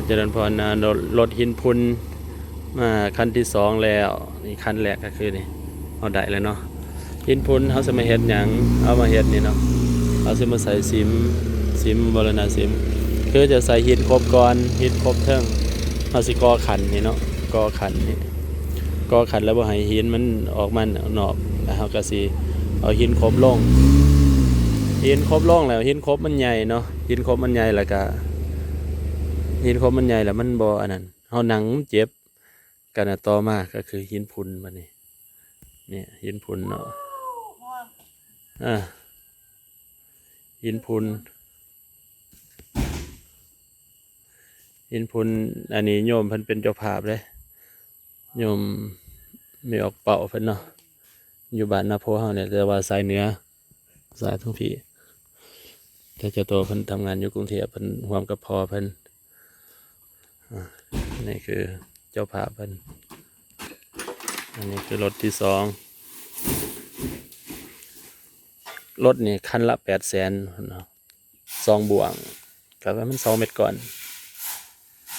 ຈະເລີນພອນນະ ລົດ ລົດຫີນພຸ່ນມາຄັນທີສອງແລ້ວ. ນີ້ຄັນແລກກໍຄືນີ້ ເຮົາໄດ້ແລ້ວເນາະ. ຫີນພຸ່ນເຮົາຊິມາເຮັດຫຍັງ? ເອົາມາເຮັດນີ້ເນາະ ເຮົາຊິມາໃສ່ສິມ ສິມບູລະນະສິມ ຄືຈະໃສ່ຫີນຄົບກ່ອນ ຫີນຄົບເທິງ ເຮົາຊິກໍ່ຂັນນີ້ເນາະ ກໍ່ຂັນນີ້ ກໍ່ຂັນແລ້ວບໍ່ໃຫ້ຫີນມັນອອກມານອກ ແລ້ວເຮົາກໍຊິເອົາຫີນຄົບລົງ ຫີນຄົບລົງແລ້ວ ຫີນຄົບມັນໃຫຍ່ເນາະ ຫີນຄົບມັນໃຫຍ່ ແລ້ວກໍຫີນຄົບມັນໃຫຍ່ແລ້ວມັນບໍ່ອັນນັ້ນ ເຮົານັ່ງມັນເຈັບ. ກັນນະ ຕໍ່ມາກໍຄືຫີນພຸ່ນບັດນີ້ ນີ້ຫີນພຸ່ນເນາະ ອ່າ ຫີນພຸ່ນ ຫີນພຸ່ນ ອັນນີ້ໂຍມເພິ່ນເປັນເຈົ້າພາບເດ້ ໂຍມແມ່ອອກເປົ້າເພິ່ນເນາະ ຢູ່ບ້ານນາໂພເຮົານີ້ ແຕ່ວ່າສາຍເໜືອ ສາຍທາງພີ້ ແຕ່ເຈົ້າໂຕເພິ່ນທຳງານຢູ່ກຸງເທບ ເພິ່ນຮ່ວມກັບພໍ່ເພິ່ນ. ອ່າ ນີ້ຄືເຈົ້າພາບເພິ່ນ ອັນນີ້ຄືລົດທີສອງ ລົດນີ້ຄັນລະແປດແສນເນາະ ສອງບ່ວງ ກໍປະມານສອງເມັດກ້ອນ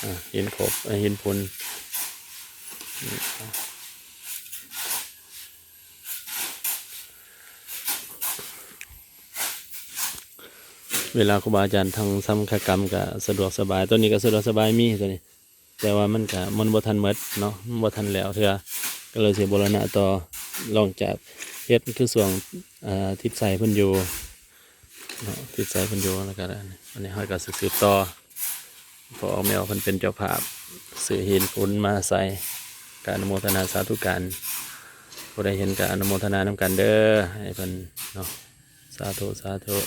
ອ່າ ຫີນຄົບ ເອີ ຫີນພຸ່ນ. ເວລາຄູບາອາຈານທາງສັງຄະກຳກໍສະດວກສະບາຍ ໂຕນີ້ກໍສະດວກສະບາຍ ມີໂຕນີ້ ແຕ່ວ່າມັນກໍ ມັນບໍ່ທັນໝົດເນາະ ມັນບໍ່ທັນແລ້ວເທື່ອ ກໍເລີຍຊິບູລະນະຕໍ່ ລອງຈາກເຮັດຄືຊ່ວງ ເອີ ທິດໄຊເພິ່ນຢູ່ເນາະ ທິດໄຊເພິ່ນຢູ່ ແລ້ວກໍອັນນີ້ເຮົາກໍຊິສືບຕໍ່ ພໍ່ອອກແມ່ອອກເພິ່ນເປັນເຈົ້າພາບ ຊື້ຫີນຝຸ່ນມາໃສ່ ກໍອະນຸໂມທະນາສາທຸການ ຜູ້ໃດເຫັນກໍອະນຸໂມທະນານຳກັນເດີ ໃຫ້ເພິ່ນເນາະ ສາທຸ ສາທຸ.